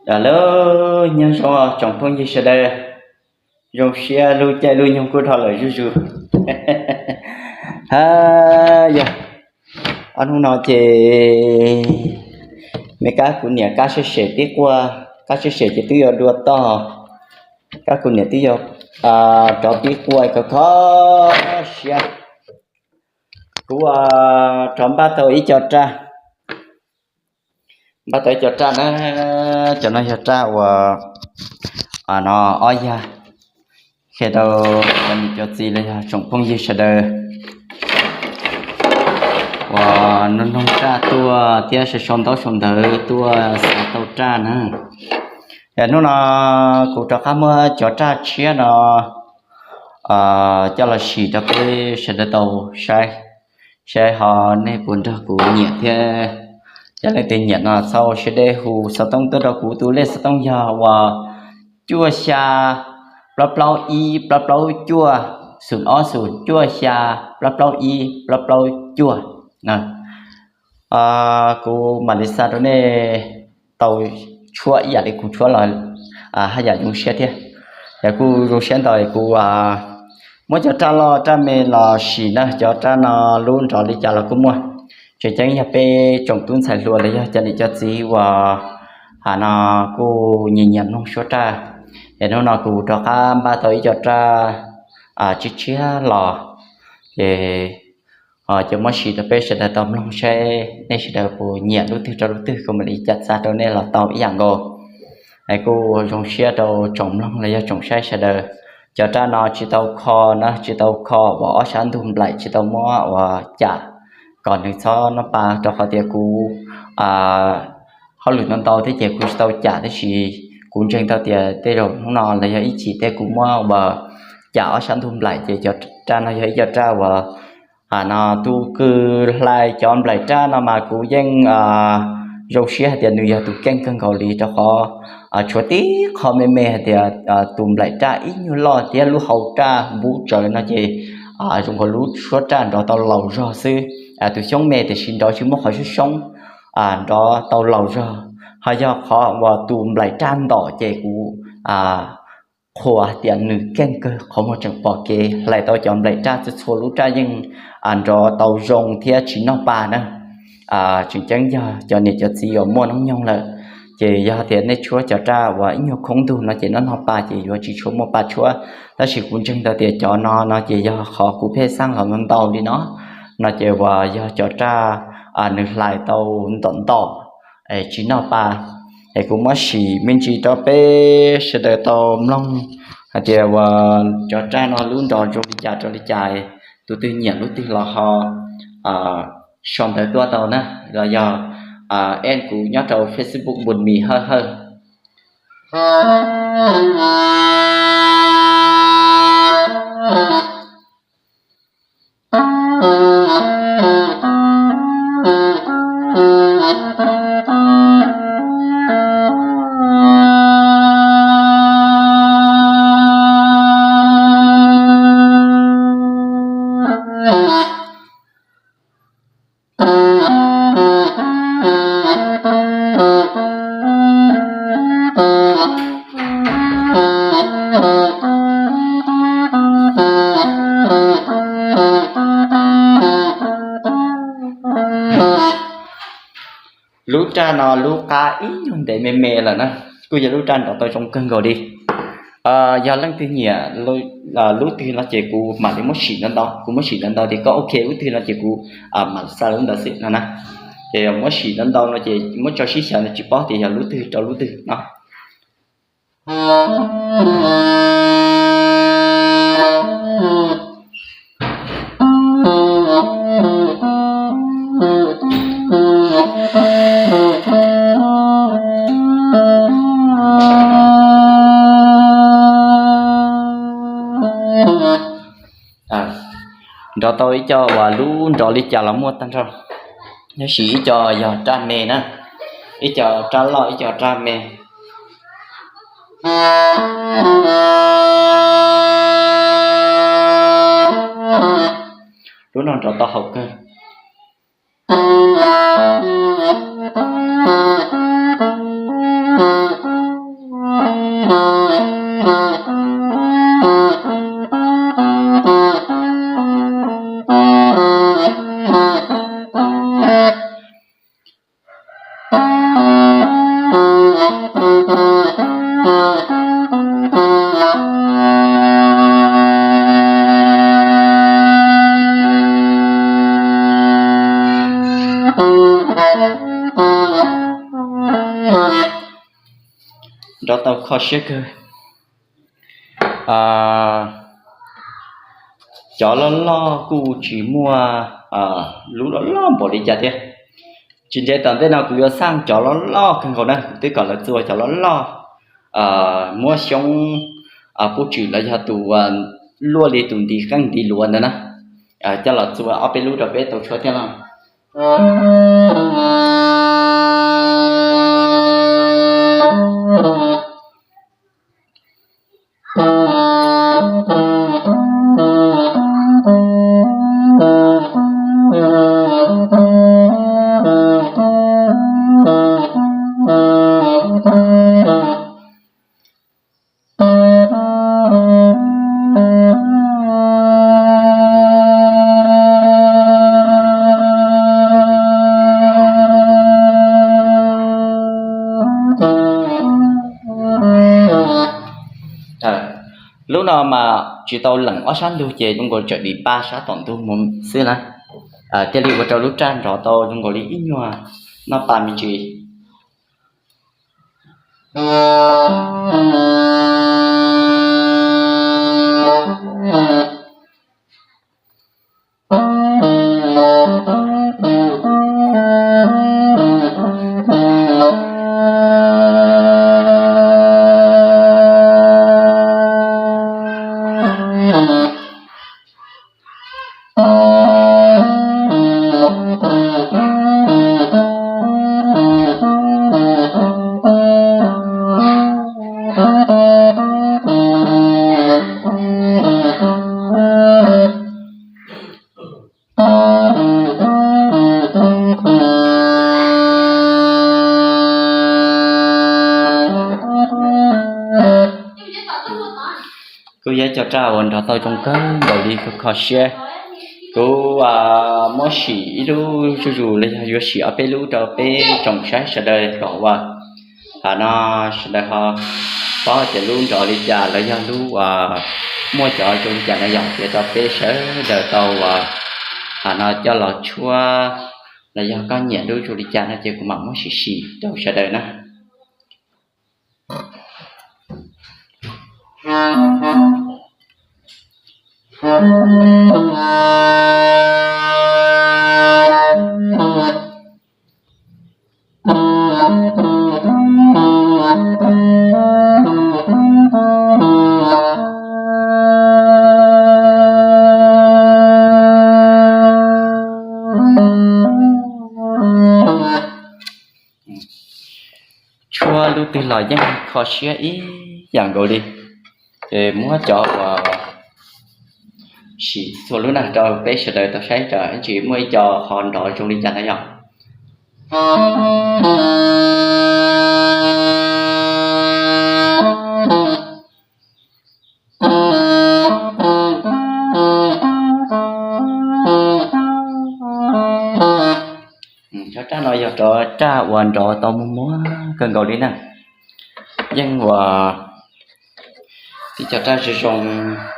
Hello, nyob zoo tsoom phooj ywg sawv daws, zoo siab lub caij lub nyoog kuj dhau lawm zuj zus. Ha, yog ob hnub no ces me kab kuv niam kab siab sem tib quaj, kab siab sem ces twb yuav dua tog, kab kuv niam twb yuav rov tib quaj kho kho siab. Kuv rov npaj tau ib co raj, npaj tau ib co raj na, cov no yog raj uas no ob yag, qhia rau cov niam cov txiv los yog tsoom phooj ywg sawv daws uas noog raj tuaj thiab sau sau ntaub sau ntawv tuaj xav tau raj na. Hnub no kuv rov qab muab cov raj tshiab no coj los sim rau peb sawv daws tau saib, saib ho nej puas nrog kuv nyiam thiab. Yog leej twg nyiam no txhob siab deb hu xov tooj tuaj rau kuv, tus lej xov tooj yog uas cuaj xya plaub plaub ib plaub plaub cuaj, xoom ob xoom cuaj xya plaub plaub ib plaub plaub cuaj. Kuv mam li xa rau nej tau tshuab ib yam li kuv tshuab los haj yam zoo siab thiab. Yog kuj zoo siab ntau kuv muab cov raj loj raj me los sim na, cov raj no lub nrov li cas los kuj muaj. Tseem ceeb yog peb tsoom tub ntxhais hluas los yog cov niam cov txiv uas ha no kuj nyiam nyiam mloog suab raj, es hnub no kuv rov qab npaj tau ib co raj tshiab tshiab los, ces ces muab sim rau peb sawv daws tau mloog saib nej sawv daws puas nyiam lub twg rau lub twg, kuv mam li cas xa rau nej los tau ib yam nkaus. Es kuj zoo siab rau tsoom mloog los yog tsoom saib sawv daws. Cov raj no tsis tau kho na, tsis tau kho uas ob sab ntug nplaim, tsis tau muab uas cam kom nws txhob noj pa, rau qhov tias kuv hauj lwm ntau ntau thiab ces kuv tsis tau cam, tab sis kuv ntseeg tau tias tej zaum hnub no los yog ib chim tej kuv muab uas cam ob sab ntug nplaim, ces cov raj no yog ib co raj uas ha no tus kws hlais cov nplaim raj no mas kuv yeej zoo siab hais tias nws yog tus keej kawg nkaus li, rau qhov tshuav tib qho me me hais tias tus nplaim raj ib nyuag loj thiab lub hau raj npub tsawv no ces zoo nkaus lub suab raj nrov tau laus zog xwb. Tus xyoob me tiam sis nrov tsis muaj qhov soob soob, nrov tau laus zog. Ho yog qhov uas tus nplaim raj ntom ces kuv qhuas hais tias nws keej kawg, qhov muag tseem pom kev, hlais tau cov nplaim raj txhua txhua lub raj yeej nrov tau zoo thiab tsis noj pa na. Tseem ceeb yog cov niam cov txiv uas muaj hnub nyoog lawm, ces yog tias nej tshuab cov raj uas ib nyuag khoob ntug no ces noj noj pa ces yuav tsis tshua muaj pa tshuab. Tab sis kuv ntseeg tau tias cov no no ces yog qhov kuv pheej xaj los ntau ntau li no, no ces uas yog cov raj nws hlais tau ntom ntom, tsis noj pa. Es kuv muab sim me ntsis rau peb sawv daws tau mloog hais tias uas cov raj no lub nrov zoo li cas rau li cas, tus twg nyiam lub twg los ho sau ntawv tuaj tau na, los yog add kuv nyob rau Facebook Npus Mis Hawj Hawj. Lub raj no lub qab ib nyuag ntev me me lawm na, kuj yog lub raj nrov tau zoo kawg nkaus li. Yog leej twg nyiam lub twg no ces kuv mam li muab sim ntau ntau, kuv muab sim ntau ntau tias koj ok lub twg no ces kuv mam xa lub ntawd xwb no na. Ces muab sim ntau ntau no ces muab tso sib xyaw no tsis paub tias yog lub twg rau lub twg no. Nrov tau ib co uas lub nrov li cas los muaj tag nrho, tab sis ib co yog raj me na, ib co raj loj ib co raj me. Lub no nrov tau haum kawg. rov tau kho siab kawg. Cov loj loj kuj tsis muaj lub loj loj npaum li cas thiab. Tsis ntev tom ntej no kuv yuav xaj cov loj loj kawg nkaus na, kuv twb kom lawv txua cov loj loj, muab xyoob pub tswm los yog tus luaj li tus nti qeej nti luav ntawd na, coj los txua ob peb lub rau peb tau tshuab thiab no. Lub no mas tsis tau leem ob sab ntug ces zoo nkaus tsawm dim paj sab tom ntug mus xwb na. Thiaj li ua rau lub raj nrov tau zoo nkaus li ib nyuag noj pa me ntsis. Kuj yog cov raj uas nrov tau zoo kawg nkaus li, kuv kho siab. Kuv muab sim ib lub zuj zus los yog yuav sim ob peb lub rau peb tsoom saib sawv daws kom uas, hos no sawv daws ho paub tias lub nrov li cas los yog lub uas muaj cov zoo li cas no yog piav rau peb sawv daws tau uas, hos no coj los tshuab los yog koj nyiam lub zoo li cas no ces kuv mam muab sim sim rau sawv daws na. Tshuab lub twg los yeej kho siab ib yam nkaus li. Ces muab cov uas sim txhua lub na rau peb sawv daws tau saib, ib ntsis muaj ib co ho nrov zoo li cas na yog. Cov raj no yog cov raj uas nrov tau muag muag kawg nkaus li na. Yeej uas tib cov raj zoo zoo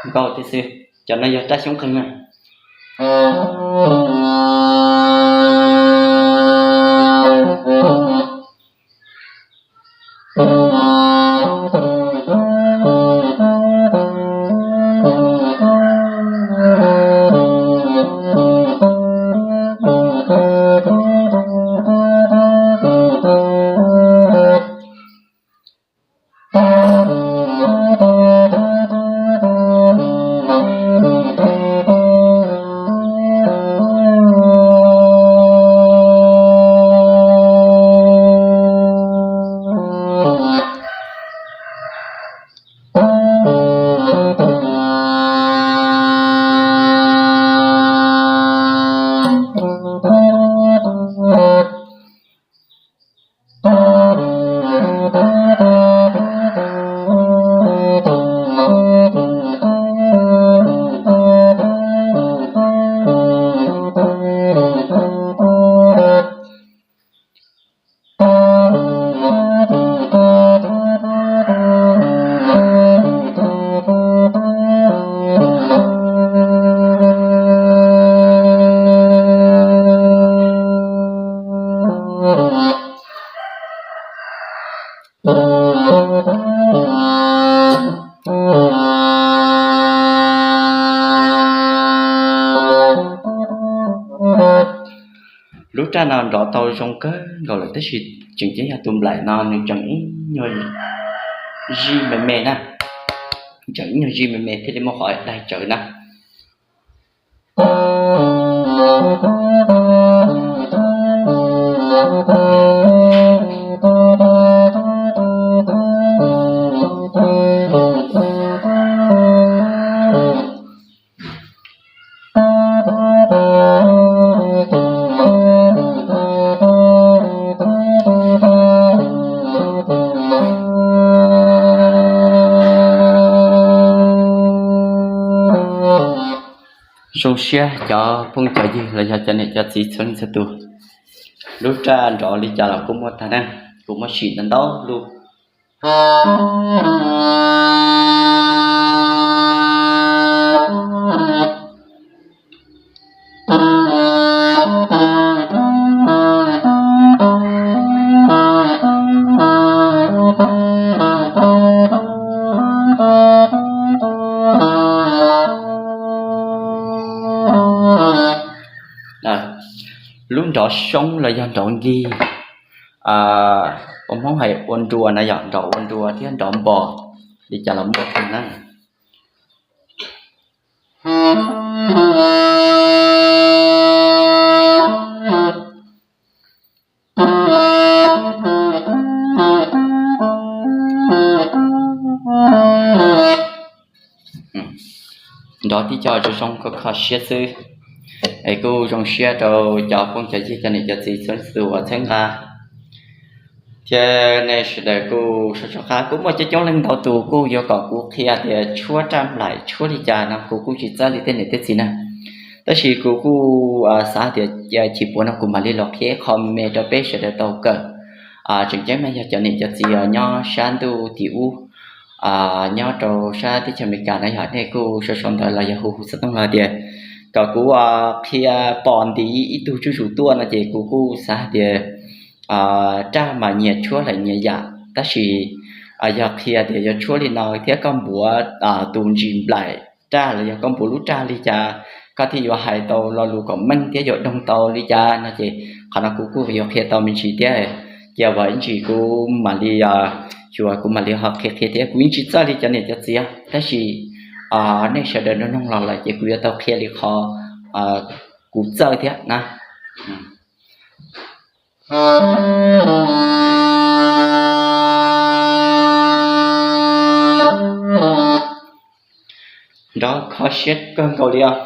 nkauj thiab xwb. Cov no yog raj xyoob qeeg na. Lub raj no nrov tau zoo kawg nkaus lawm tab sis tseem ceeb yog tus nplaim no nws tseem ib nyuag zij me me na, tseem ib nyuag zij me me thiaj li muaj qhov daig tsawv na. Zoo siab cov phooj cov ywg los yog cov niam cov txiv txhua leej txhua tus, lub raj nrov li cas los kuj muaj tag na, kuv muaj sim ntau ntau lub. Lub nrov soob los yog nrov nkig, ua Hmoob hais ua nrua na yom, nrov ua nrua thiab nrov npo li cas los muaj tag na. Nrov tib co zoo zoo kho kho siab xwb. Es kuj zoo siab rau cov phooj cov ywg cov niam cov txiv txhua tus uas txhawb nqa thiab nej sawv daws kuj soj soj qab. Kuj muaj coob coob leej ntau tus kuj yuav kom kuv qhia tias tshuab raj nplaim tshuab li cas no kuv kuj tsis txawj li tej niam tej txiv na. Tab sis kuv kuj xav tias chim puav no kuv mam li los qhia qho me me rau peb sawv daws tau kawm. Tseem ceeb mas yog cov niam cov txiv os nyob sab ntuj tim ub, nyob rau sab teb chaws Amelikas na yog nej kuj sau sau ntawv los yog hu hu xov tooj los tias kom kuv qhia pom nti ib tug zuj zus tuaj no ces kuv kuj xav hais tias raj mas nyias tshuab lawm nyias yam tab sis yog qhia tias yuav tshuab li no thiab koj npuav tus ntsis nplaim raj los yog koj npuav lub raj li cas koj thiaj yuav hais tau lo lus kom meej thiab yuav doog tau li cas no ces qhov no kuv kuj yuav qhia tau me ntsis thiab. Ces ua ib ntsis kuv mam li, xyuas kuv mam li ho qhia qhia thiab kuv yeej tsis txawj li cov niam cov txiv tab sis nej sawv daws nrog noog los lawm ces kuv yuav tau qhia li qhov kuv txawj thiab na. Nrov kho siab kawg nkaus li os.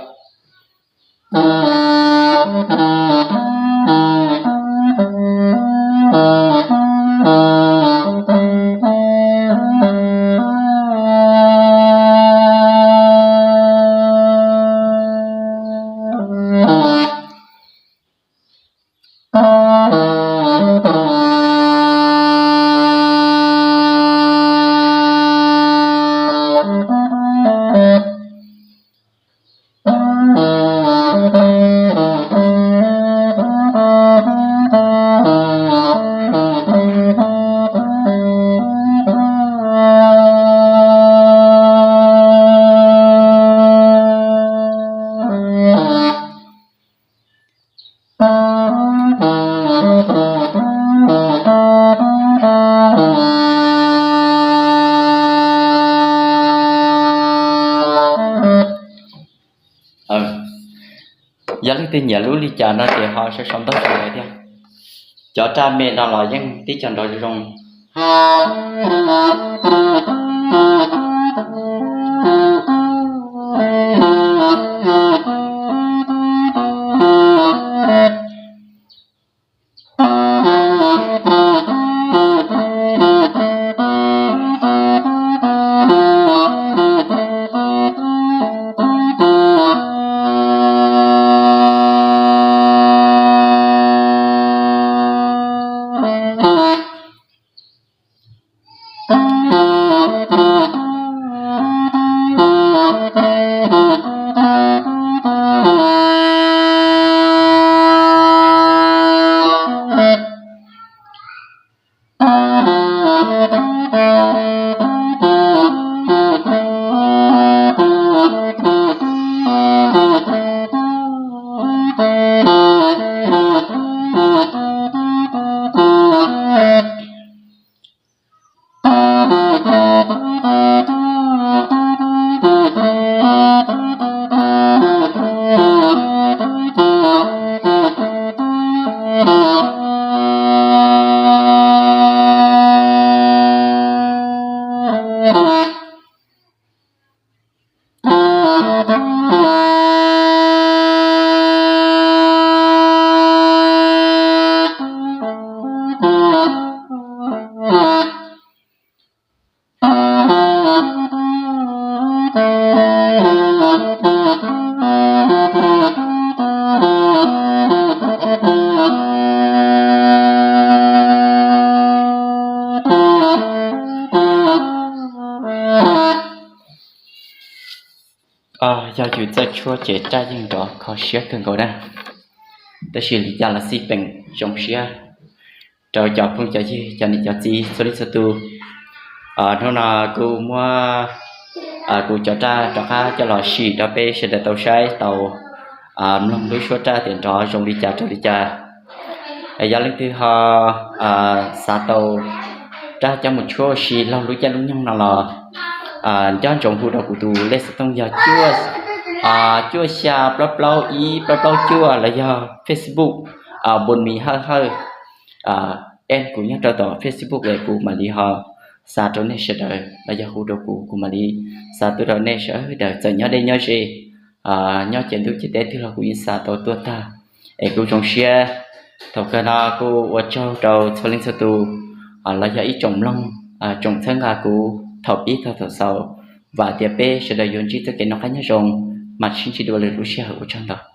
Yog leej twg nyiam lub li cas no ces ho sau sau ntaub sau ntawv thiab. Cov raj me no los yeej tib co nrov zoo zoo. Yog yus txawj tshuab ces raj yeej nrov kho siab kawg nkaus na. Tab sis li cas los xij peem zoo siab rau cov phooj cov ywg cov niam cov txiv txhua leej txhua tus. Hnub no kuv muab kuv cov raj rov qab coj los sim rau peb sawv daws tau saib tau mloog lub suab raj tias nrov zoo li cas rau li cas. Yog leej twg ho xav tau raj coj mus tshuab ua si laug lub caij lub nyoog no los nco ntsoov hu rau kuv tus lej xov tooj yog cuaj xya plaub plaub ib plaub plaub cuaj los yog Facebook Npus Mis Hawj Hawj. Add kuv nyob rau tom Facebook es kuv mam li ho xa rau nej sawv daws los yog hu rau kuv, kuv mam li xa tuaj rau nej sawv daws txawm nyob deb nyob ze, nyob ciam ntuj ciam teb twg los kuv yeej xa tau tuaj tag. Es kuv zoo siab, thaum kawg no kuj ua tsaug rau txhua leej txhua tus los yog ib tsoom mloog, tsoom txhawb nqa kuv thaum pib txog thaum xaus. Vam tias peb sawv daws yuav ntsib txoj kev noj qab nyob zoo, mam sib ntsib dua lwm lub sij hawm, ua tsaug ntau.